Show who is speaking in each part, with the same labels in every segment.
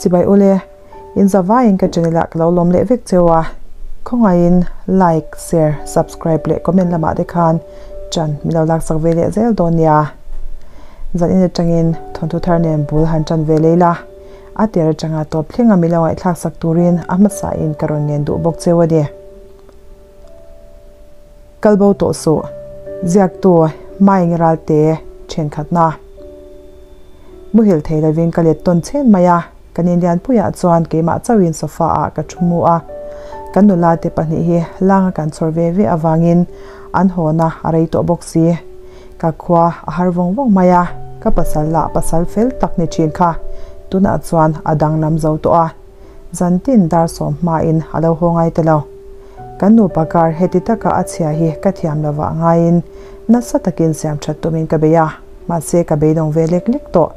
Speaker 1: Chibai ule, in zavaiin ka channel ah ka lo lawm leh vek cheu a, khawngaihin like, share, subscribe leh comment lamah te khan chan min lo laksak ve leh zel dawn nia. Zan in atangin thawnthu thar nen bul han tan ve lei la, a tir atanga tawp thlenga min lo ngaihthlak sak turin a hmasa in ka rawn ngen duh bawk cheu a ni. Kalbo tawh suh, ziaktu Maing Ralte thenkhatna. Muhil thei lovin ka let tawn chhen mai a, kan inlianpuiah chuan keimah chauhin sofa ah ka thu mu a. Kan nula te pahnih hi langa kan chhawr ve ve avangin an hawna a rei tawh bawk si. Ka khua a har vawng vawng mai a, ka pasal lah pasal fel tak ni thin kha tunah chuan a danglam zo tawh a. Zantin dar sawm hmain a lo haw ngai ta lo. Kan nupa kar heti taka a chhia hi ka thiam lovah ngaiin nasa takin siam that tumin ka bei a, mahse ka beidawng ve lek lek tawh.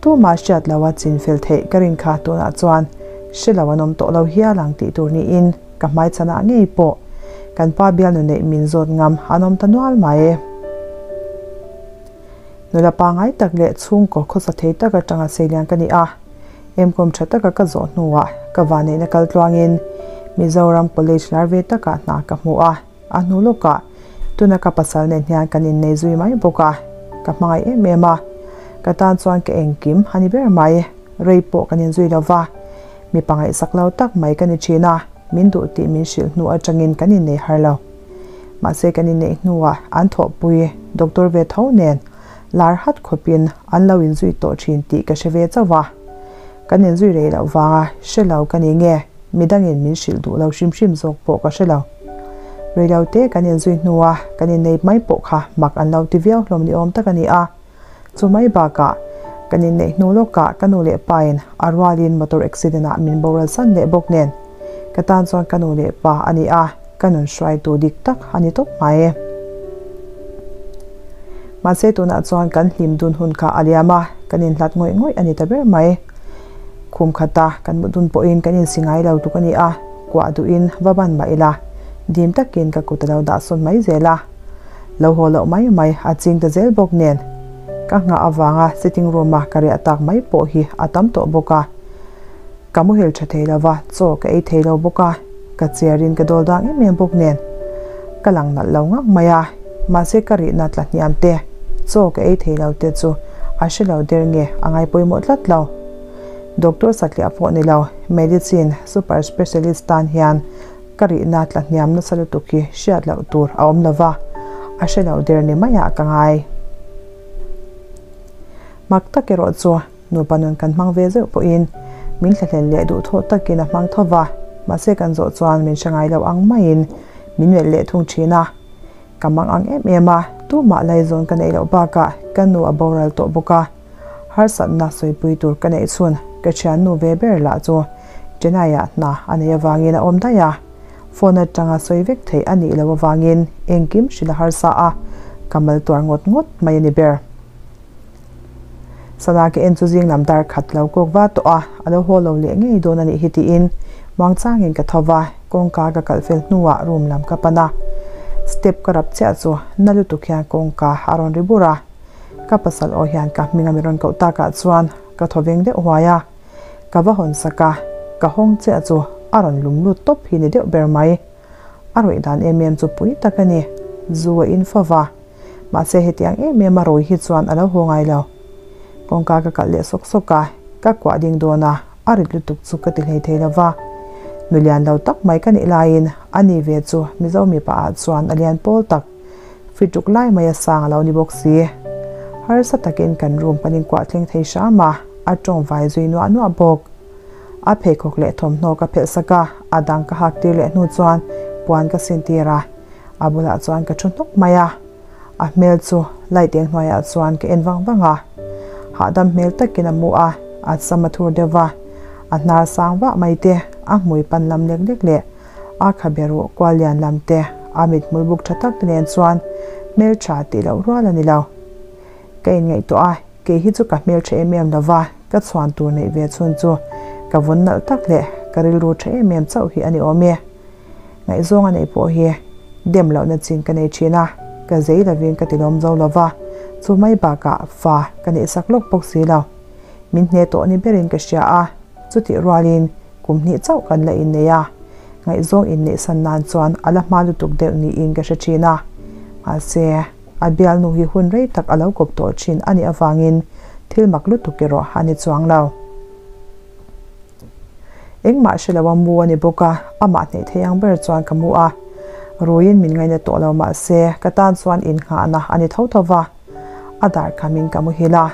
Speaker 1: Tumah hriat loa chin fel theih ka rin kha tunah chuan hre lo an awm tawh lo hial ang tih tur niin ka hmaichhanah ngei pawh kan pa bialnu neih min zawt ngam an awm ta nual mai. Nula pangai tak leh chhungkaw khawsa thei tak atanga seilian ka ni a. Emkawm tha taka ka zawh hnuah ka vanneihna kal tluangin Mizoram College lar ve takah hna ka hmu a, a hnu lawkah tuna ka pasal nen hian kan innei zui mai bawk a, ka hmangaih em em a, ka tan chuan ka engkim a ni ber mai, rei pawh kan inzui lo va, mipa ngaihsak lo tak mai ka ni thin a, min duh tih min hrilh hnu atangin kan innei har lo. Mahse kan inneih hnuah an thawhpui doctor ve tho nen Lar hat khawpin an lo inzui tawh thin tih ka hre ve chauh a. Kan inzui rei loh vanga hre lo ka ni nge, midangin min hrilh duh lo hrim hrim zawk pawh ka hre lo. Rei lo te kan inzui hnua kan innei mai pawh kha mak an lo ti viau hlawm ni awm tak a ni a. Chu mai bakah kan inneih hnu lawkah ka nu leh pain a rualin motor accident ah min boral san leh bawk nen ka tan chuan ka nu leh pa a ni a, ka nun hruaitu dik tak a ni tawp mai. Mahse tunah chuan kan hlim dun hun kha a liam a, kan inhlat ngawih ngawih a ni ta ber mai. Khum khata kan mut dun pawhin kan insi ngai lo tuk a ni a, kuah duhin va ban mah ila, dim takin ka kut a lo dah sawn mai zel a. Lo haw loh mai mai a ching ta zel bawk nen, ka nghah avanga sitting room a ka riah tak mai pawh hi a tam tawh bawk a. Ka muhil tha thei lo va, chaw ka ei thei lo bawk a, ka chair in ka dawl dang em em bawk nen ka lang nalh lo ngang mai a, mahse ka rihna tla hniam te, chaw ka ei thei lo te chu a hre lo der nge a ngai pawimawh tlat lo. Doctor satliah pawh ni lo, medicine super specialist tan hian ka rihna tla hniam nasa lutuk hi hriat loh tur a awm lo va, a hre lo der ni maiah ka ngai. Mak tak erawh chu Nupa nun kan hmang ve zeuh pawhin min thlahlel leh duhthawh takin a hmang tho va, mahse kan zawh chuan min hre ngai lo ang maiin min melh leh thung thin a. Ka mang ang em em a, tumah laizawn ka neih loh bakah ka nu a boral tawh bawk a, harsatna sawipui tur ka neih chhun ka thiannu ve ber lah chu Chennai-ah hna a nei avangin a awm daih a, phone atanga sawi vek theih a nih loh avangin engkim hrilh a harsa a, ka mal tuar ngawt ngawt mai a ni ber. Sana ka en chu zing lam dar khat lo kawk va tawh a, a lo haw lo leh ngei dawn a nih hi tiin muangchangin ka tho va, kawngka ka kalh fel hnuah room lam ka pan a. Step ka rap chiah chu na lutuk hian kawngka a rawn ri bur a, ka pasal aw hian ka hming a mi rawn koh takah chuan ka thaw veng deuh huai a, ka va hawn sak a, ka hawng chiah chu a rawn lum lut tawp hi ni deuh ber mai. A rawih dan em em chu pui tak a ni, zu a in fo va. Mahse hetiang em em a rawi hi chuan a lo haw ngai lo. Kawngka ka kalh leh sawk sawk a, ka kuah ding dawn a, a rit lutuk chu ka ti hlei thei lo va. Nu lian lo tak mai ka nih laiin a ni ve chu Mizo mipa ah chuan a lian pawl tak, fit ruk lai mai a sang a lo ni bawk si. Harsa takin kan room kan inkuah thleng thei hram a, a tawng vai zui nuah nuah bawk. A pheikhawk leh thawmhnaw ka phelh sak a, a dang ka hak tir leh hnu chuan puan ka sin tir a. A bulah chuan ka thu hnawk mai a, a hmel chu light eng hnuaiah chuan ka en vang vang a. Hahdam hmel takin a mu a, a sam a thur deuh va, a hnar sang vah mai te, a hmui pan lam lek lek leh a khabe ruh kual lian lam te, a mithmul buk tha tak te nen chuan hmel tha tih loh rual a ni lo. Ka inngaihtuah a, kei hi chu ka hmel tha em em lo va, ka chhuan tur neih ve chhun chu ka vun nalh tak leh ka rilru tha em em chauh hi a ni awm e. Ngaihzawng a neih pawh hi dem lohna chin ka nei thin a, ka zei lovin ka tilawm zo lo va, chu mai bakah fa ka neih sak lawk bawk si lo. Min hne tawh ni berin ka hria a, Chutih rualin kum hnih chauh kan la innei a, ngaihzawng inneih san nan chuan a la hma lutuk deuh niin ka hre thin a. Mahse, a bialnu hi hun rei tak a lo kawp tawh thin a nih avangin thil mak lutuk erawh a ni chuang lo. Engmah hre lo a mu a ni bawk a, amah hneih thei ang ber chuan ka mu a. Ruiin min ngaina tawh lo mahse, ka tan chuan innghahna a ni tho tho va, a dar khamin ka muhil a.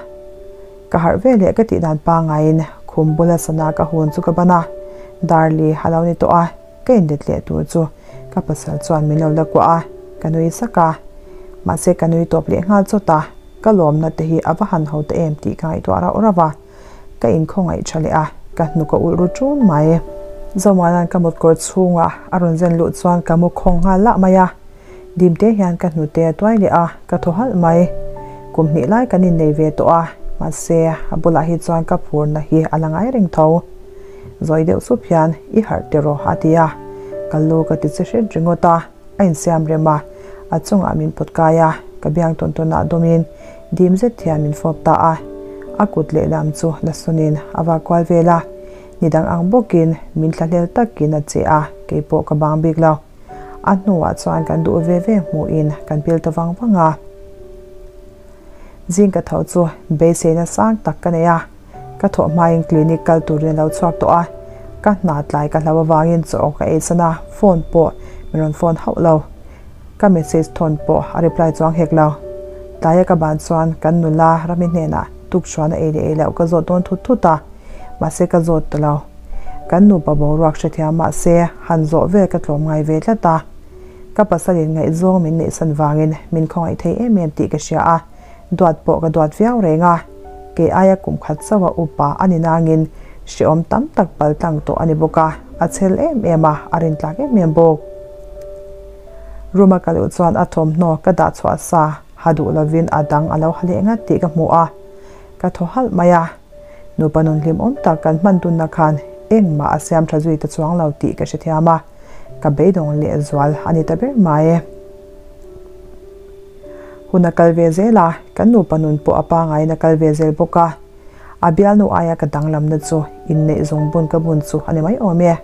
Speaker 1: Ka harh ve leh ka tih dan pangaiin khum bula sana ka hun chu ka ban a, dar li a lo ni tawh a, ka inlet leh tur chu ka pasal chuan min lo la kuah a, ka nui sak a. Mahse ka nui tawp leh nghal chawt a, ka lawmna te hi a va han ho ta em tih ka ngaihtuah rauh rauh a. Ka inkhawngaih tha leh a, ka hnuk a ulh ru ṭun mai. Zomuana'n ka motkawr chhungah a rawn zen luh chuan ka mu khawng nghal lah mai a. Dimte hian ka hnute a tuai leh a, ka thaw halh mai. Kum hnih lai kan innei ve tawh a, mahse a bulah hi chuan ka phurna hi a la ngai reng tho. Zawi deuh sup hian i harh tiraw a ti a, ka lu ka ti che hret ringawt a. A insiam rem a, a chungah min pawt kai a, ka biang tawn tawnah dawmin dim zet hian min fawp ta a. A kut lehlam chu la sawnin a vak kual vel a, ni dang ang bawkin min thlahlel takin a che a, keipawh ka bang bik lo. A hnuah chuan kan duh ve ve hmuhin kan pil ta vang vang a. Zing ka tho chu beiseina sang tak ka nei a, ka thawh hmain clinic kal turin a lo chhuak tawh a, ka hna tlai ka hlau avangin chaw ka ei san a, phone pawh min rawn phone hauh lo. Ka message thawn pawh a reply chuang hek lo. Tlaia ka ban chuan kan nula Rami hnenah tukhruan a ei leh ei loh ka zawt dawn thut thut a, mahse ka zawt ta lo. Kan nupa boruak hrethiam mahse han zawh vel ka tlawm ngai ve tlat a. Ka pasalin ngaihzawng min neihsan vangin min khawngaih thei em em tih ka hria a, duat pawh ka duat viau reng a. Kei aia kum khat chauha upa a ni nangin hrehawm tam tak pal tlang tawh a ni bawk a, a chhel em em a, a rintlak em em bawk. Room a ka luh chuan a thawmhnaw ka dah chhuah sa ha duh lovin a dang a lo ha leh ngat tih ka hmu a, ka thaw halh mai a. Nupa nun hlimawm tak kan hman tunna khan engmah a siam tha zui ta chuang lo tih ka hrethiam a, ka beidawng leh zual a ni ta ber mai. Hun a kal ve zel a, kan nupa nun pawh a pangaiin a kal ve zel bawk a. A bialnu aia ka danglamna chu inneih zawng bun ka bun chu a ni mai awm e.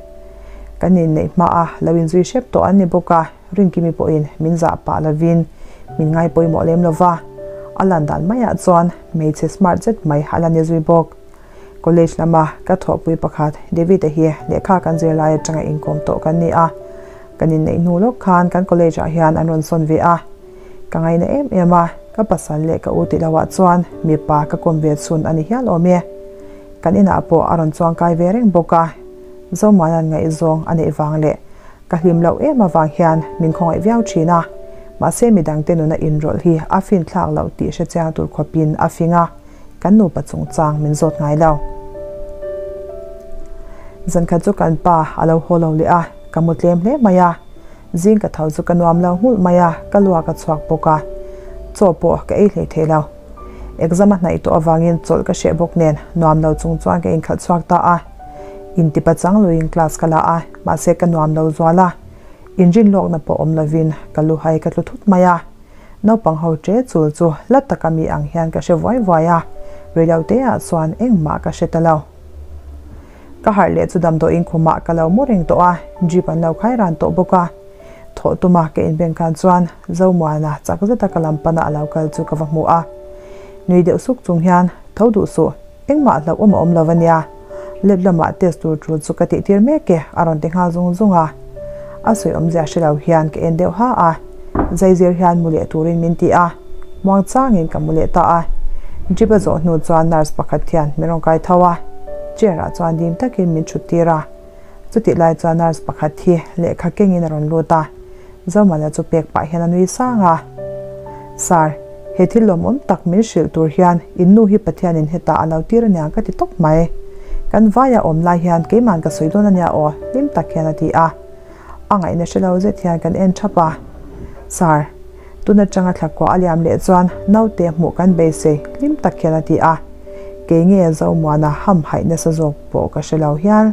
Speaker 1: Kan inneih hmaa lo inzui hrep tawh an ni bawk a. Rinkimi pawhin min zah pah lovin min ngai pawimawh lem lo va, a lan dan maiah chuan hmeichhe smart zet mai a la ni zui bawk. College lama ka thawhpui pakhat David-a hi lehkha kan zir lai atanga inkawm tawh kan ni a, kan inneih hnu lawk khan kan college ah hian an rawn sawn ve a. Ka ngaina em em a, ka pasal leh ka u tih lohah chuan mipa ka kawm ve chhun a ni hial awm e. Kan inah pawh a rawn chuangkai ve reng bawk a, Zomuana'n ngaihzawng a neih vang leh Ka hlim loh em avang hian min khawngaih viau thin a, mahse midangte nuna inrawlh hi a finthlak loh tih hre chiang tur khawpin a fing a, kan nupa chungchang min zawt ngai lo. Zankhat chu kan pa a lo haw lo leh a, ka mu tlem hle mai a, zing ka tho chu ka nuam lo nghulh mai a, ka luak a chhuak bawk a, chaw pawh ka ei hlei thei lo. Exam a hnaih tawh avangin chawlh ka hreh bawk nen nuam lo chung chuan ka inkhalh chhuak ta a. Intipa chang luiin class ka la a, mahse ka nuam lo zual a. Inrin lawkna pawh awm lovin ka luhai ka tlu thut mai a. Naupang ho ṭe chul chu hla taka mi ang hian ka hre vuai vuai a, reilo te ah chuan engmah ka hre ta lo. Ka harh leh chu damdawiin khumah ka lo mu reng tawh a, drip an lo khai ran tawh bawk a. Thawh tuma ka inbeng khan chuan Zomuana chak zeta ka lam pana a lo kal chu ka va hmu a. Nui deuh suk chung hian, Tho duh suh, engmah hlauhawm a awm lo a nia. Lab lamah test tur tul chu ka tihtir mek e, a rawn ti nghal zung zung a. A sawi awmzia hre lo hian ka en deuh ha a. Zaizir hian mu leh turin min ti a, muang changin ka mu leh ta a. Drip a zawh hnu chuan nurse pakhat hian min rawn kai tho a, chair ah chuan dim takin min thut tir a. Chutih lai chuan nurse pakhat hi lehkha kengin a rawn lut a, Zomana chu pek pah hian a nui sang a. Sir, he thil lawmawm tak min hrilh tur hian in nu hi Pathianin hetah a lo tir aniang ka ti tawp mai. Kan vaia awm lai hian keiman ka sawi dawn ania aw, hlim tak hian a ti a. A ngaihna hre lo zet hian kan en thap a. Sir, tun atanga thlakua a liam leh chuan naute hmuh kan beisei, hlim tak hian a ti a. Kei nge Zomuana hamhaih nasa zawk pawh ka hre lo hial.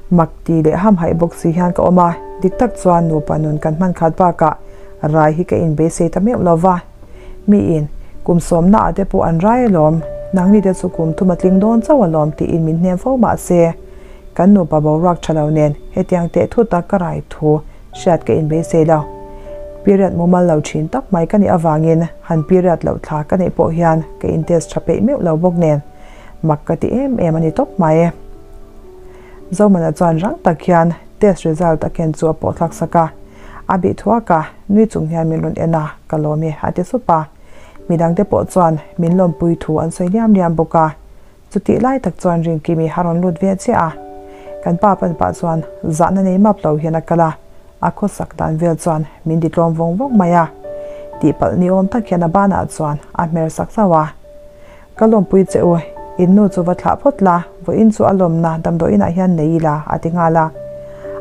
Speaker 1: Mak ti leh hamhaih bawk si hian ka awm a, dik tak chuan nupa nun kan hman khat bakah rai hi ka inbeisei ta meuh lo va. Miin kum sawmna ah te pawh an rai alawm. Nangni te chu kum thum a tling dawn chauh alawm tiin min hnem fo mah se, kan nupa boruak tha lo nen hetiang teh thut a ka rai thu hriat ka inbeisei lo. Period mumal lo thin tak mai ka nih avangin han period loh thla ka neih pawh hian ka in test tha peih meuh lo bawk nen mak ka ti em em a ni tawp mai. Zomana chuan rang tak hian test result a ken chu a pawh thlak sak a, a bih thuak a, nui chung hian min rawn en a, ka lawm e a ti sup a. Midangte pawh chuan min lawmpui thu an sawi liam liam bawk a. Chutih lai tak chuan Rinkimi a rawn lut ve chiah a, kan pa pan pah chuan zahna nei map lo hian a kal a, a khawsak dan vel chuan min ti tlawm vawng vawng mai a. Tihpalh ni awm tak hian a banah chuan a hmer sak zauh a. Ka lawmpui che u, in nu chu va thlah phawt la, vawiin chu a lawmna damdawiinah hian nei ila a ti nghal a.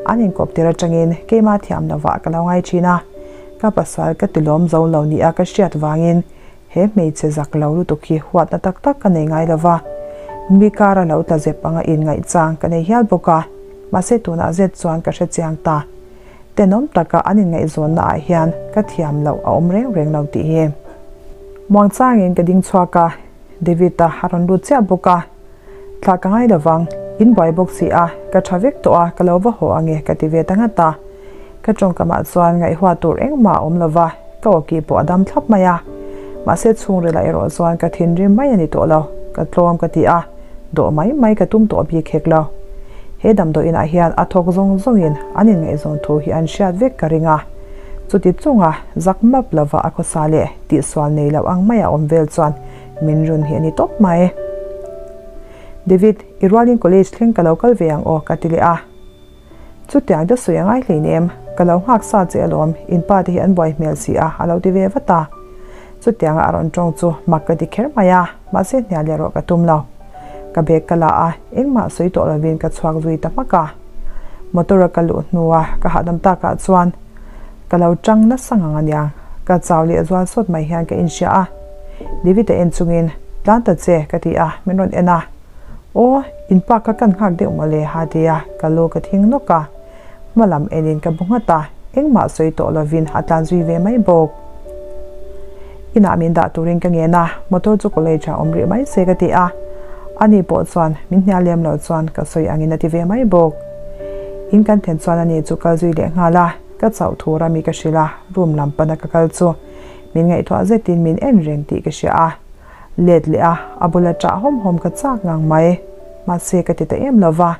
Speaker 1: An inkawp tir atangin keimah thiam lovah ka lo ngai thin a, ka pasal ka ti lawm zo lo nia ka hriat vangin He hmeichhe zak lo lutuk hi huatna tak tak ka nei ngai lo va, mi kara lo tla zep anga inngaihchang ka nei hial bawk a, mahse tunah zet chuan ka hre chiang ta. Tenawm taka an inngaihzawnna ah hian ka thiam loh a awm reng reng lo tih hi. Muangchangin ka ding chhuak a, David-a a rawn lut chiah bawk a, Thlah ka ngai lovang, in buai bawk si a, ka tha vek tawh a, ka lo va haw ange ka ti ve ta ngat a. Ka tawngkamah chuan ngaihhuah tur engmah a awm lova, ka awki pawh a dam thlap mai a. Mahse chhungrilah erawh chuan ka thinrim mai a ni tawh lo, ka tlawm ka ti a, dawh mai mai ka tum tawh bik hek lo. He damdawiinah hian a thawk zawng zawngin an inngaihzawn thu hi an hriat vek ka ring a. Chuti chunga zak map lova a khawsa leh tihsual nei loh ang maia awm vel chuan Min run hi a ni tawp mai. David, i rualin college thleng ka lo kal ve ang aw ka ti leh a. Chutiang te sawi a ngai hleinem, ka lo nghak sa che alawm, in pa te hi an buai hmel si a, a lo ti ve vat a. Chutianga a rawn tawng chu mak ka ti kher mai a, mahse hnial leh rawh ka tum lo. Ka bag ka la a, engmah sawi tawh lovin ka chhuak zui ta hmak a. Motor a ka luh hnua ka hahdam takah chuan Ka lo tang nasa ngang aniang, ka chau leh zual sawt mai hian ka inhria a. David a en chungin, Tlan ta che, ka ti a, min rawn en a. Aw, in pa kha kan nghak deuh mawle, ha ti a, ka lu ka thing nawk a. Hma lam enin ka bu nghat a, engmah sawi tawh lovin a tlan zui ve mai bawk. Inah min dah turin ka ngen a, motor chu college ah awm rih mai se ka ti a. Ani pawh chuan min hnial lem lo chuan ka sawi angin a ti ve mai bawk. In kan then chuan ani chu kal zui leh nghal a, ka chauh thu rami ka hrilh a, room lam pana ka kal chu min ngaihtuah zetin min en reng tih ka hria a. Let leh a, a bula ṭah hawm hawm ka chak ngang mai. Mahse ka ti ta em lo va.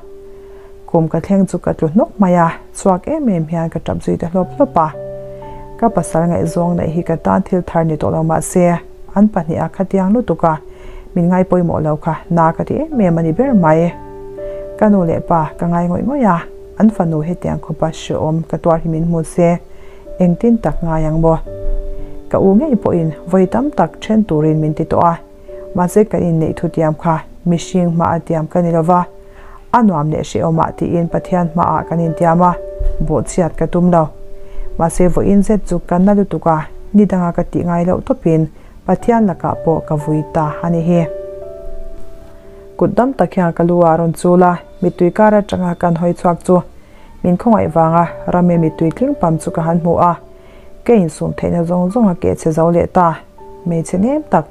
Speaker 1: Kum ka thleng chu ka tlu hnawk mai a, chhuak em em hian ka tap zui ta hlawp hlawp a. Ka pasal ngaihzawng neih hi ka tan thil thar ni tawh lo mahse, an pahniha khatiang lutuk a, min ngai pawimawh lo kha na ka ti em em a ni ber mai. Ka nu leh pa ka ngai ngawih ngawih a, an fanu hetiang khawpa hrehawm ka tuar hi min hmu se, engtin tak ngai ang maw? Ka u ngei pawhin vawi tam tak then turin min ti tawh a, mahse kan inneih thutiam kha mihring hma a tiam ka ni lova, a nuam leh hrehawmah tiin Pathian hmaah kan intiam a, bawhchhiat ka tum lo. Mahse vawiin zet chu ka na lutuk a, ni danga ka tih ngai loh tawpin Pathian lakah pawh ka vui ta a ni hi. Kut dam tak hian ka lu ah rawn chul a, mittui kar atanga kan hawi chhuak chu min khawngaih vanga rame mittui tling pam chu ka han hmu a, ka insum theihna zawng zawng a keh chhe zo leh ta. Hmeichhe nem tak,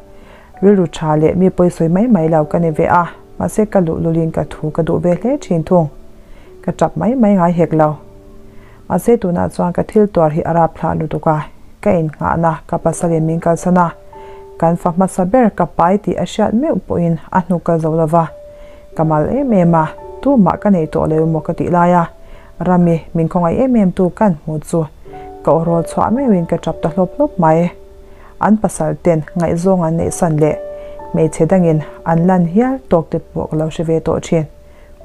Speaker 1: rilru tha leh mi pawisawi mai mai lo ka ni ve a, mahse ka luhlulin ka thu ka duh ve hle thin thung. Ka tap mai mai ngai hek lo. Mahse tunah chuan ka thil tuar hi a rap thlah lutuk a, ka innghahna ka pasalin min kalsan a, kan fa hmasa ber ka pai tih a hriat meuh pawhin a hnuk kal zo lova. Ka mal em em a, tumah ka nei tawh lo emaw ka tih lai a, Rami min khawngaih em em tu kan hmu chu ka aw rawl chhuah meuhin ka tap ta hlawp hlawp mai. An pasal ten ngaihzawng an neihsan leh hmeichhe dangin an lan hial tawk te pawh ka lo hre ve tawh thin.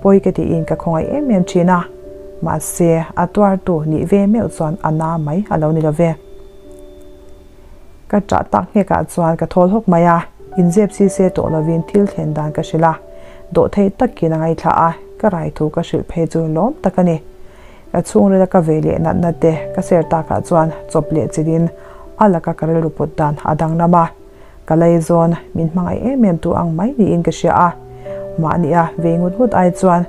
Speaker 1: Pawi ka tiin ka khawngaih em em thin a, mahse a tuartu nih ve meuh chuan a na mai a lo ni lo ve. Ka ṭah tak nghekah chuan ka thawl hawk mai a, inzep si se tawh lovin thil thlen dan ka hrilh a, dawhtheih takin a ngaithla a, ka rai thu ka hrilh phei chu lawm tak a ni. Ka chhungrila ka vei leh natna te ka ser takah chuan chawp leh chilhin a laka ka rilru put dan a danglam a, Ka laizawn min hmangaih em em tu ang mai niin ka hria a, mahnia vei ngut ngut ai chuan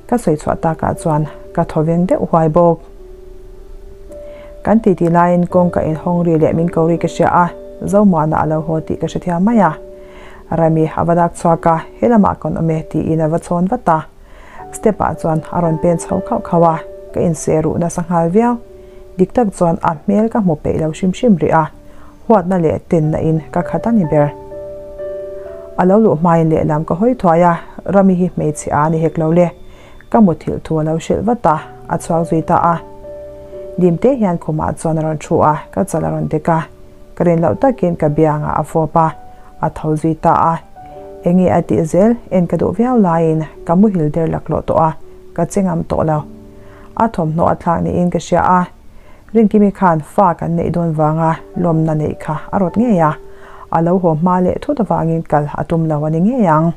Speaker 1: ka sawi chhuah takah chuan ka thaw veng deuh huai bawk. Kan titi laiin kawngka inhawng ri leh min ko ri ka hria a, Zomuana a lo haw tih ka hrethiam mai a. Rami a va dak chhuak a, helamah kan awm e tiin a va chhawn vat a. Step ah chuan a rawn pen chho khauh khauh a, ka inseh ruh nasa nghal viau. Dik tak chuan a hmel ka hmu peih lo hrim hrim rih a, huatna leh tenna in ka khat a ni ber. A lo luh hmain lehlam ka hawi thuai a, Rami hi hmeichhe a ni hek lo le. Ka muthilh thu a lo hrilh vat a, a chhuak zui ta a. Dimte hian khumah chuan a rawn thu a, ka chal a rawn dek a. Ka rin loh takin ka biangah a fawp a, a tho zui ta a. Enge a tih zel en ka duh viau laiin ka muhil der laklawh tawh a, ka che ngam tawh lo. A thawmhnaw a thlak niin ka hria a, Rinkimi khan fa kan neih dawn vanga lawmna neih kha a rawt ngei a, a lo haw hma leh thut avangin kal a tum lo a ni ngei ang.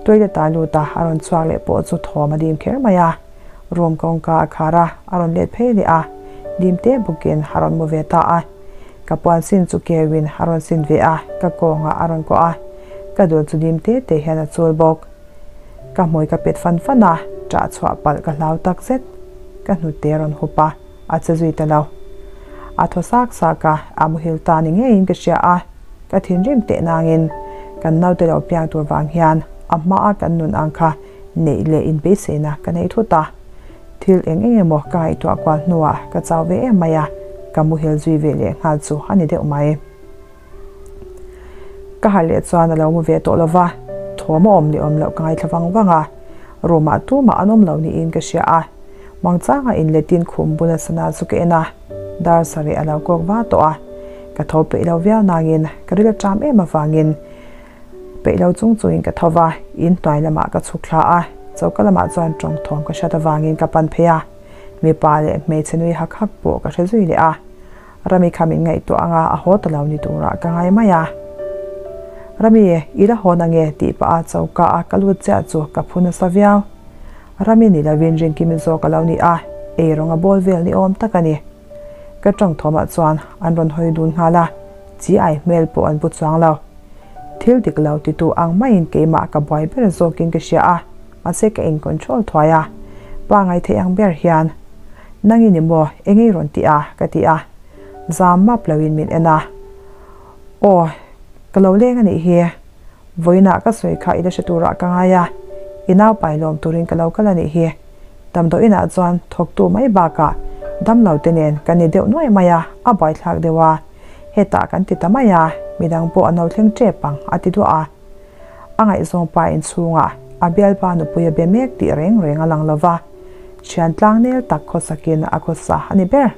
Speaker 1: Toilet ah lut a, a rawn chhuak leh pawh chu thawm a dim kher mai a. Room kawngka a khar a, a rawn let phei leh a, dim te bawkin a rawn mu ve ta a. Ka puan sin chu keuin a rawn sin ve a, ka kawngah a rawn kuah a, ka dul chu dim te te hian a chul bawk. Ka hmui ka pet fan fan a, ṭah chhuah palh ka hlau tak zet. Ka hnute a rawn hup a, a che zui ta lo. A thaw sak sak a, a muhil ta ni ngeiin ka hria a, ka thinrim teh nangin kan naute lo piang tur vang hian a hmaa kan nun ang kha neih leh inbeiseina ka nei thut a. Thil eng eng emaw ka ngaihtuah kual hnuah ka chau ve em mai a, ka muhil zui ve leh nghal chu a ni deuh mai. Ka harh leh chuan a lo mu ve tawh lo va, thawm a awm leh awm loh ka ngaithla vang vang a, room ah tumah an awm lo niin ka hria a. Mangchanga inletin khum bula sana chu ka en a, dar sarih a lo kawk va tawh a, ka tho peih lo viau nangin ka ril a ṭam em avangin Peih lo chung chungin ka tho va, in hnuai lamah ka chhuk thla a, choka lamah chuan tawng thawm ka hriat avangin ka pan phei a, mipa leh hmeichhe nui hak hak pawh ka hre zui leh a. Rami kha min ngaihtuah anga a haw ta lo ni turah ka ngai mai a. Rami, i la haw na nge? tih pah a choka a ka lut chiah chu ka phu nasa viau. Rami ni lovin Rinkimi zawk a lo ni a, eirawng a bawl vel ni awm tak a ni. Ka tawng thawmah chuan an rawn hawi dun nghal a, chi ai hmel pawh an pu chuang lo. Thil dik lo titu ang maiin keimah ka buai ber zawkin ka hria a, mahse ka in control thuai a. Pa ngaithei ang ber hian, Nang i ni maw, eng ei rawn ti a? ka ti a. Zam map loin min en a. Aw, ka lo leng a nih hi. Vawiinah ka sawi kha i la hre turah ka ngai a, i naupai lawm turin ka lo kal a nih hi. Damdawiinah chuan thawktu mai bakah damlo te nen kan ni deuh nuai mai a, a buaithlak deuh a. Hetah kan ti ta mai a, midang pawh an lo thleng tep ang a ti duah a. A ngaihzawng pa inchhungah a bialpa nupui a be mek tih reng reng a lang lo va, thian tlang nel tak khawsakin a khawsa a ni ber.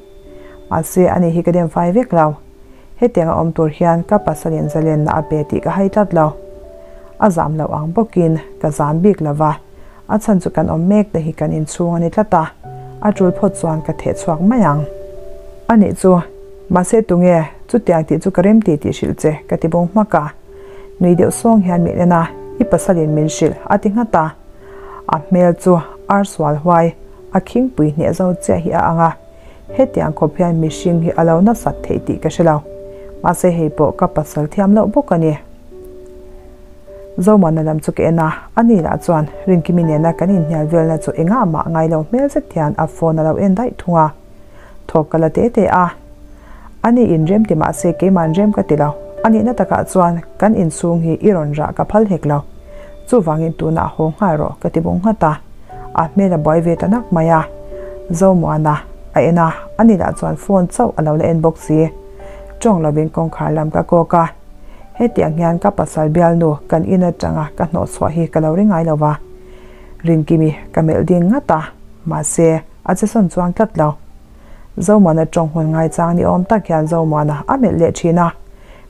Speaker 1: Mahse ani hi ka dem fai vek lo. Hetiang a awm tur hian ka pasalin zalenna a pe tih ka hai tlat lo. A zam loh ang bawkin ka zam bik lo va, a chhan chu kan awm mek te hi kan inchhung a ni tlat a, a tul phawt chuan ka theh chhuak mai ang. A nih chu, mahse tunge chutiang tih chu ka rem ti tih hrilh che ka ti bung hmak a. Nui deuh sawng hian min en a, i pasalin min hrilh a ti nghat a. A hmel chu ar sual huai, a khingpui hneh zo chiah hi a ang a. Hetiang khawp hian mihring hi a lo nasat theih tih ka hre lo. Mahse hei pawh ka pasal thiam loh bawk a ni. Zomana lam chu ka en a, ani lah chuan Rinkimi nena kan inhnial velna chu engah mah ngai lo hmel zet hian a phone a lo en daih thung a. Thawk ka la te te a. Ani inrem ti mahse keima'n rem ka ti lo. A nihna takah chuan kan inchhung hi i rawn rah ka phal hek lo. Chuvangin tunah haw nghal rawh ka ti bung nghat a. A hmel a buai ve ta nak mai a. Zomuana a en a, ani lah chuan phone chauh a lo la en bawk si. Tawng lovin kawngkhar lam ka kawk a. Hetiang hian ka pasal bialnu kan in atanga ka hnawhchhuah hi ka lo ri ngai lo va. Rinkimi ka melh ding ngat a, mahse a che sawn chuang tlat lo. Zomuana tawng hun ngaichang ni awm tak hian Zomuana a melh leh thin a,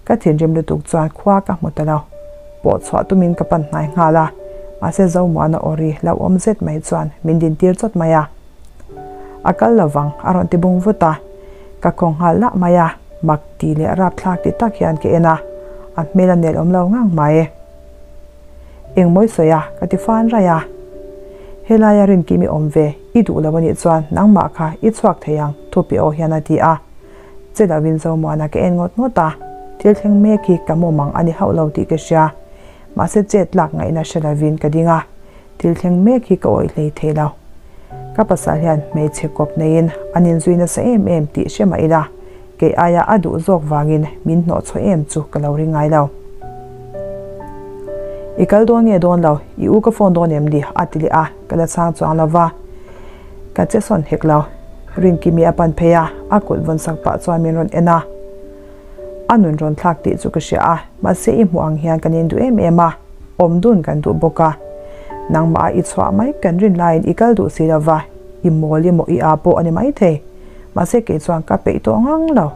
Speaker 1: ka thinrim lutuk chuan khua ka hmu ta lo. Pawh chhuah tumin ka pan hnai nghal a, mahse Zomuana aw ri hlauhawm zet mai chuan min din tir chawt mai a. A kal lo vang a rawn ti bung vut a, ka khaw nghal lah mai a, mak ti leh rapthlak ti tak hian ka en a, a hmel a nelawm lo ngang mai. Engmawi sawi a, ka ti fan raih a. Helaia Rinkimi awm ve, i duh lo anih chuan nangmah kha i chhuak thei ang, thupi aw hian a ti a. Che lovin Zomuana ka en ngawt ngawt a, thil thleng mek hi ka mumang a ni hauh lo tih ka hria. Mahse chet lak ngaihna hre lovin ka ding a, thil thleng mek hi ka awih hlei thei lo. Ka pasal hian hmeichhe kawp neiin an inzui nasa em em tih hre mah ila, kei aia a duh zawk vangin min hnawhchhuah em chu ka lo ring ngai lo. I kal dawn nge dawn lo, i u ka phone dawn em ni? a ti leh a, ka la chhang chuang lo va, ka che sawn hek lo. Rinkimi a pan phei a, a kut vawn sak pah chuan min rawn en a. A nun rawn thlak tih chu ka hria a, mahse i hmuh ang hian kan induh em em a, awm dun kan duh bawk a. Nangmah a i chhuah mai kan rin laiin i kal duh si lo va, i mawl emaw i aa pawh a ni maithei. Mahse kei chuan ka peih tawh ngang lo.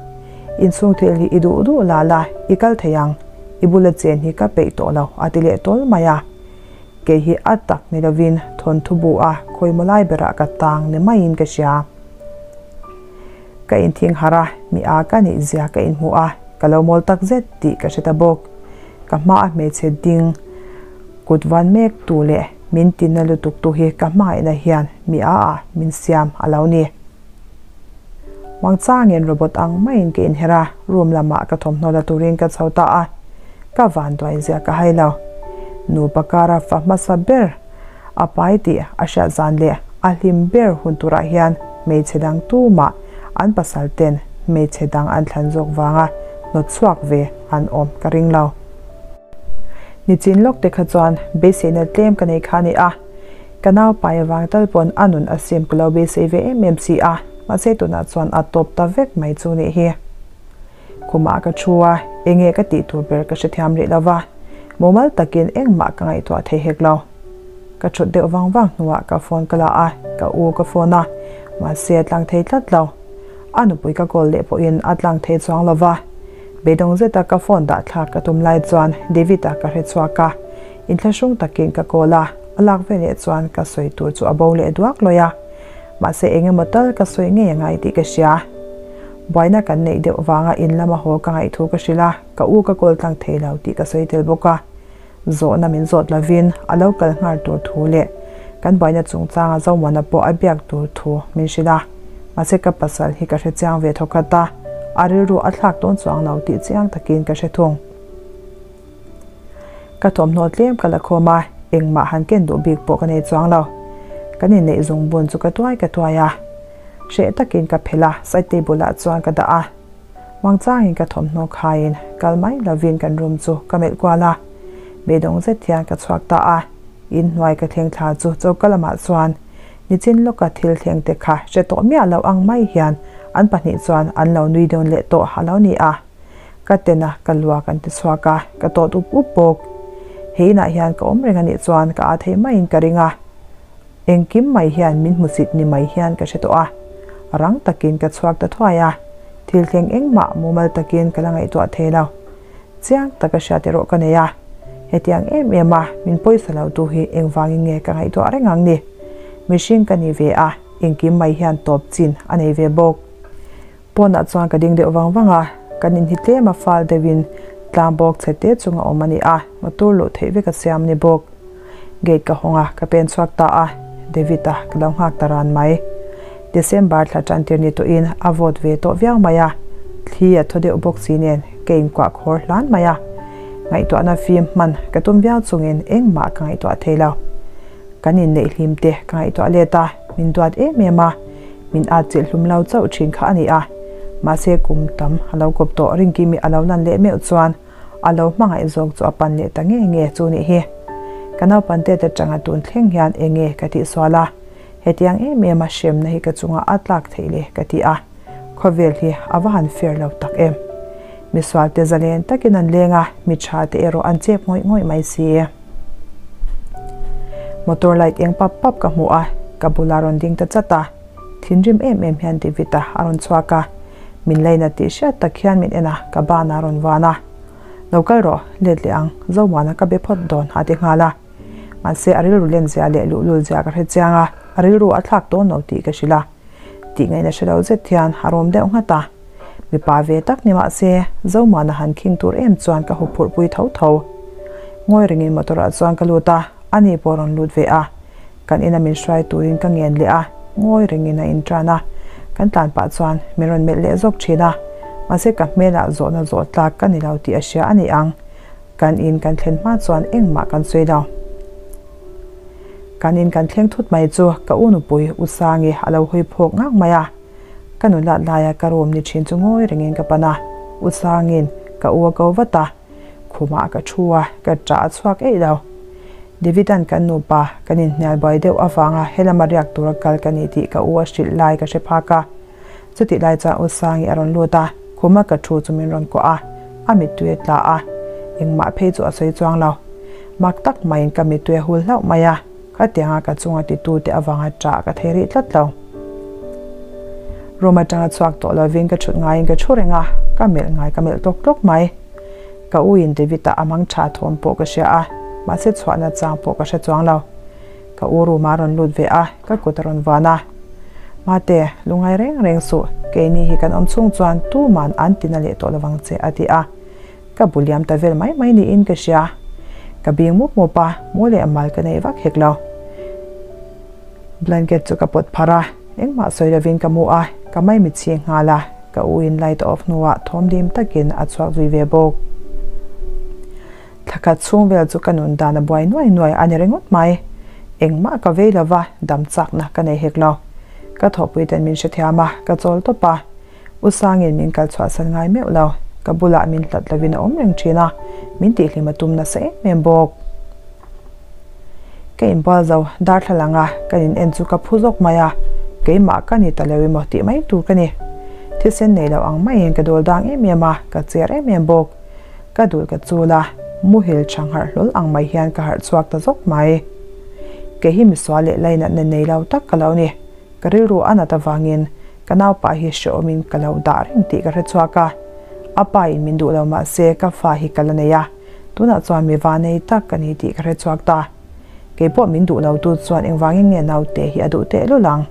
Speaker 1: Inchhung thil hi i duh duh la la, i kal thei ang. I bula chen hi ka peih tawh lo, a ti leh tawl mai a. Kei hi a tak ni lovin thawnthu bu a khawimaw lai berah ka tang ni maiin ka hria. Ka inthing harh a, mi a ka nih zia ka inhmu a, ka lo mawl tak zet tih ka hre ta bawk. Ka hma a hmeichhe ding kut van mek tu leh min tinna lutuk tu hi ka hmangaihna hian mi a ah min siam a lo ni. Muangchangin robot ang maiin ka inher a, room lamah ka thawmhnaw la turin ka chho ta a, ka vanduai zia ka hai lo. Nupa kara fa hmasa ber a pai tih a hriat zan leh a hlim ber hun turah hian hmeichhe dang tumah an pasal ten hmeichhe dang an thlan zawk vanga hnawt chhuak ve an awm ka ring lo. Nichin lawk te kha chuan beiseina tlem ka nei kha a ni a. Ka nau pai avang tal pawn a nun a sim ka lo beisei ve em em si a, mahse tunah chuan a tawp ta vek mai chu nih hi. Khumah ka thu a, enge ka tih tur ber ka hrethiam rih lo va, mumal takin engmah ka ngaihtuah thei hek lo. Ka thut deuh vang vang hnuah ka phone ka la a, ka u ka phone a, mahse a tlang thei tlat lo. A nupui ka call leh pawhin a tlang thei chuang lo va, beidawng zeta ka phone dah thlak ka tum lai chuan David-a ka hre chhuak a, Inthlahrung takin ka kawl a, a lak veleh chuan ka sawi tur chu a bo leh duak lawi a. Mahse eng emaw tal ka sawi ngei angai tih ka hria. Buaina kan neih deuh vanga in lama haw ka ngaih thu ka hrilh a, ka u ka kawl tlang thei lo tih ka sawi tel bawk a. Zawhna min zawt lovin a lo kal nghal tur thu leh kan buaina chungchanga Zomuana pawh a biak tur thu min hrilh a. Mahse ka pasal hi ka hre chiang ve thawkhat a, a rilru a thlak dawn chuang lo tih chiang takin ka hre thung. Ka thawmhnaw tlem ka la khawm a, engmah han ken duh bik pawh ka nei chuang lo. Kan inneih zungbun chu ka tuai ka tuai a, hreh takin ka phelh a, side table ah chuan ka dah a. Muangchangin ka thawmhnaw khaiin kal mai lovin kan room chu ka melh kual a, beidawng zet hian ka chhuak ta a. Inhnuai ka thleng thla chu choka lamah chuan nichin lawka thil thleng te kha hre tawh miah lo ang mai hian an pahnih chuan an lo nui dawn leh tawh a lo ni a. Ka ten a, ka lua kan ti chhuak a, ka tawt up up bawk. He inah hian ka awm reng a nih chuan ka aa thei maiin ka ring a. Engkim mai hian min hmusit ni mai hian ka hre tawh a. Rang takin ka chhuak ta thuai a, thil thleng engmah mumal takin ka la ngaihtuah thei lo. Chiang taka hriat erawh ka nei a, hetiang em em a min pawisa lo tu hi engvangin nge ka ngaihtuah reng ang ni? Mihring ka ni ve a, engkim mai hian tawp chin a nei ve bawk. Pawnah chuan ka ding deuh vang vang a, kan inhi tlem a fal deuhin tlang bawk chhe te chunga awm a ni a, motor luh theih vek a siam a ni bawk. Gate ka hawng a, ka pen chhuak ta a, David-a ka lo nghak ta ran mai. December thla tan tir ni tawhin a vawt ve tawh viau mai a, thli a thaw deuh bawk si nen ka inkuah khawr hlan mai a. Ngaihtuahna fim hman ka tum viau chungin engmah ka ngaihtuah thei lo. Kan inneih hlim te ka ngaihtuah let a, min duat em em a, min at chilh hlum lo chauh thin kha a ni a. Mahse kum tam a lo kawp tawh Ringkimi a lo lan leh meuh chuan a lo hmangaih zawk chu a pan leh ta nge nge chu nih hi. Ka naupan tet atanga tun thleng hian eng nge ka tih sual a, hetiang em em a hremna hi ka chungah a tlak theih le ka ti a, khawvel hi a va han fair lo tak em. Misualte zalen takin an leng a, mi tha te erawh an chep ngawih ngawih mai si. Motor light eng pap pap ka hmu a, ka bula rawn ding ta chat a. Thinrim em em hian David-a a rawn chhuak a, min laina tih hriat tak hian min en a, ka banah a rawn vuan a. Lo kal rawh, let leh ang, Zomuana ka be phawt dawn a ti nghal a. Mahse a rilru len zia leh luhlul zia ka hre chiang a, a rilru a thlak dawn lo tih ka hrilh a. Tih ngaihna hre lo zet hian a rawm deuh nghat a. Mipa ve tak ni mahse, Zomuana han khing tur em chuan ka huphurh pui tho tho. Ngawi rengin motor ah chuan ka lut a, ani pawh a rawn lut ve a. Kan ina min hruai turin ka ngen leh a, ngawi rengin a intan a. Kan tlan pah chuan min rawn melh leh zawk thin a. Mahse ka hmelah zawhna zawh tlak ka ni lo tih a hria a ni ang. Kan in kan thlen hma chuan engmah kan sawi lo. Kan in kan thleng thut mai chu ka u nupui U Sangi a lo hawi phawk ngang mai a. Ka nulat laia ka room ni thin chu ngawi rengin ka pan a, U Sangin ka u a ko vat a, khumah ka thu a, ka ṭah a chhuak eih lo. David-a'n kan nupa kan inhnial buai deuh avanga helama riak tura kal ka ni tih ka u a hrilh lai ka hre phak a. Chutih lai chuan U Sangi a rawn lut a, khuma ka thu chu min rawn kuah a, a mittui a tla a, engmah phei chu a sawi chuang lo. Mak tak maiin ka mittui a hul hlauh mai a, khatianga ka chunga titute avanga ṭah ka thei rih tlat lo. Room aṭanga chhuak tawh lovin ka ṭhut ngaiin ka ṭhu reng a, ka melh ngai ka melh tawk tawk mai. Ka u in David-a a mang ṭha thawm pawh ka hria a, mahse chhuahna chang pawh ka hre chuang lo. Ka u room a rawn lut ve a, ka kut a rawn vuan a. Mate, lungai reng reng suh, keini hi kan awm chhung chuan tuman an tina leh tawh lovang che a ti a. Ka bu liam ta vel mai mai niin ka hria. Ka bing mup mup a, mu leh mal ka nei vak hek lo. Blanket chu ka pawt pharh a, engmah sawi lovin ka mu a, ka maimichhi nghal a, ka u in light off hnuah thawm dim takin a chhuak zui ve bawk. Thla khat chhung vel chu ka nun dan a buai nuai nuai a ni ringawt mai. Engmah ka vei lova, dam chakna ka nei hek lo. Ka thawhpui ten min hrethiam a, ka chawl tawp a. U Sangin min kal chhuahsan ngai meuh lo. Ka bulah min hlat lovin a awm reng thin a, min tihhlim a tum nasa em em bawk. Ka inbual zo, darthlalang a kan in en chu ka phu zawk mai a, keimah ka ni ta lo emaw tih mai tur ka ni. Thisen nei lo ang maiin ka dawl dang em em a, ka cher em em bawk. Ka dul ka chul a, muhil chhang harh hlawl ang mai hian ka harh chhuak ta zawk mai. Kei hi misual leh lainatna nei lo tak ka lo ni. Ka rilru a nat avangin ka naupa hi hrehawmin ka lo dah reng tih ka hre chhuak a. A pa in min duh lo mah se ka fa hi ka la nei a, tunah chuan mi va nei tak ka ni tih ka hre chhuak ta. Kei pawh min duh lo tu chuan engvangin nge naute hi a duh tehlul ang?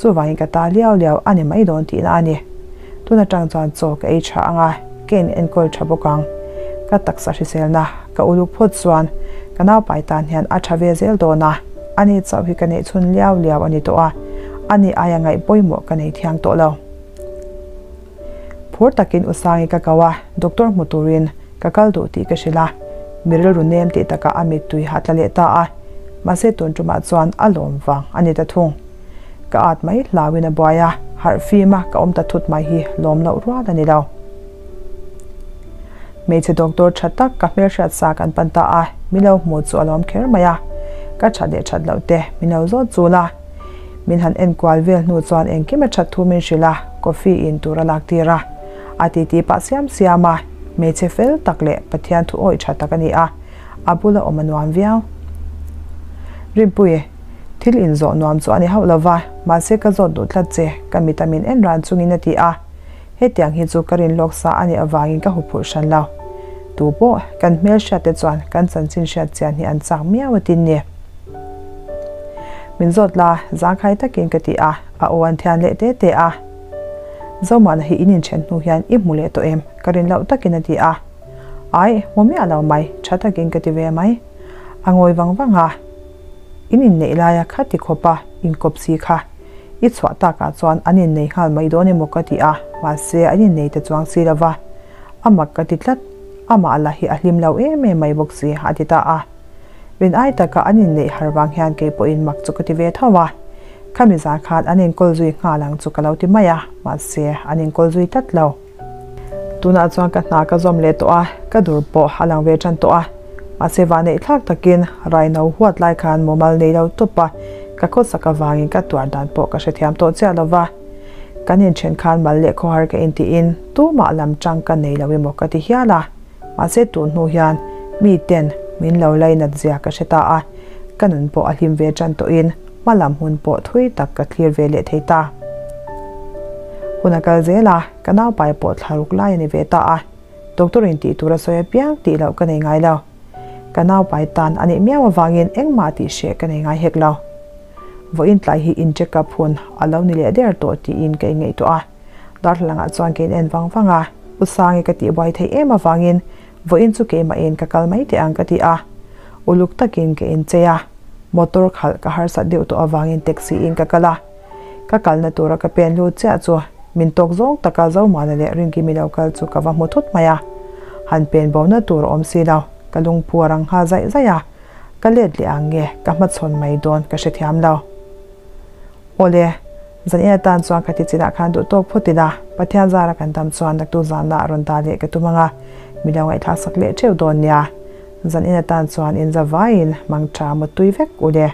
Speaker 1: Chuvangin ka ta liau liau a ni mai dawn tihna a ni. Tun atang chuan chaw ka ei tha ang a, ka in enkawl tha bawk ang. Ka taksa hriselna ka uluk phawt chuan ka naupai tan hian a tha ve zel dawn a, ani chauh hi ka neih chhun liau liau a ni tawh a, ani aia ngaih pawimawh ka nei thiang tawh lo. Phur takin U Sangi ka ko a, doctor hmu turin ka kal duh tih ka hrilh a, mi rilru nem tih takah a mittui ha tla leh ta a, mahse tun tumah chuan a lawm vang a ni ta thung. Ka at mai hlauin a buai a, harh fim a ka awm ta thut mai hi lawm loh rual a ni lo. Hmeichhe doctor tha tak ka hmelhriat sa kan pan ta a, min lo hmu chu a lawm kher mai a, ka that leh that loh te min lo zawt chul a. Min han enkual vel hnu chuan engkim a that thu min hrilh a, coffee in tur a lak tir a. A titi pah siam siam a, hmeichhe fel tak leh Pathian thu awih tha tak a ni a, a bula awm a nuam viau. Rinpui, thil inzawh nuam chu a ni hauh lo va, mahse ka zawt duh tlat che, ka mit a min en ran chungin a ti a. Hetiang hi chu ka rin lawk sa a nih avangin ka huphurh hran lo. Tu pawh, kan hmelhriat te chuan kan chanchin hriat chian hi an chak miau a tin ni. Min zawt la, zangkhai takin ka ti a, a aw an thian leh te te a. Zomana hi in inthen hnu hian i hmu leh tawh em? Ka rin loh takin a ti a. Ai, hmu miah lo mai, tha takin ka ti ve mai. A ngawi vang vang a, In inneih laia kha ti khawp a, inkawp si kha. I chhuah takah chuan an innei nghal mai dawn emaw ka ti a, mahse an innei ta chuang si lo va. A mak ka ti tlat, amah lah hi a hlim lo em em mai bawk si, a ti ta a. Rin ai taka an inneih har vang hian kei pawhin mak chu ka ti ve tho a. Khami zan khan an inkawl zui nghal ang chu ka lo ti mai a, mahse an inkawl zui tlat lo. Tunah chuan ka hna ka zawm leh tawh a, ka dur pawh a lang ve tan tawh a. Mahse vahneih thlak takin raino huat lai khan mumal nei lo tawp a, ka khawsak avangin ka tuar dan pawh ka hrethiam tawh chiah lo va. Kan inthen khan mal leh khawhar ka intiin tumah lam tang ka nei lo emaw ka ti hial a. Mahse tun hnu hian mi ten min lo lainat zia ka hre ta a, ka nun pawh a hlim ve tan tawhin hma lam hun pawh thui tak ka thlir ve leh thei ta. Hun a kal zel a, ka naupai pawh thla ruk lai a ni ve ta a, doctor in tih tur a sawi apiang tih loh ka nei ngai lo. Ka naupai tan a nih miau avangin engmah tih hreh ka nei ngai hek lo. Vawiin tlai hi in check up hun a lo ni leh der tawh tiin ka inngaihtuah a. Darthlalangah chuan ka in en vang vang a, U Sangi ka tih buai theih em avangin vawiin chu keimah in ka kal mai teh ang ka ti a. Uluk takin ka inchei a, motor khalh ka harsat deuh tawh avangin taxi in ka kal a. Ka kalna tura ka pen lut chiah chu min tawk zawng taka Zomana leh Rinkimi lo kal chu ka va hmu thut mai a. Han pen bona tur a awm si lo, ka lungphu a rang nghal zaih zaih a, ka let leh ang nge ka hmachhawn mai dawn ka hrethiam lo. Awle, zan in atan chuan ka ti chinah khan duh tawk phawt ila, Pathian zara kan dam chuan naktu zanah rawn dah leh ka tum ang a, mi lo ngaihthlak sak leh theuh dawn nia. Zan in atan chuan in za vaiin mangtha mutui vek ule.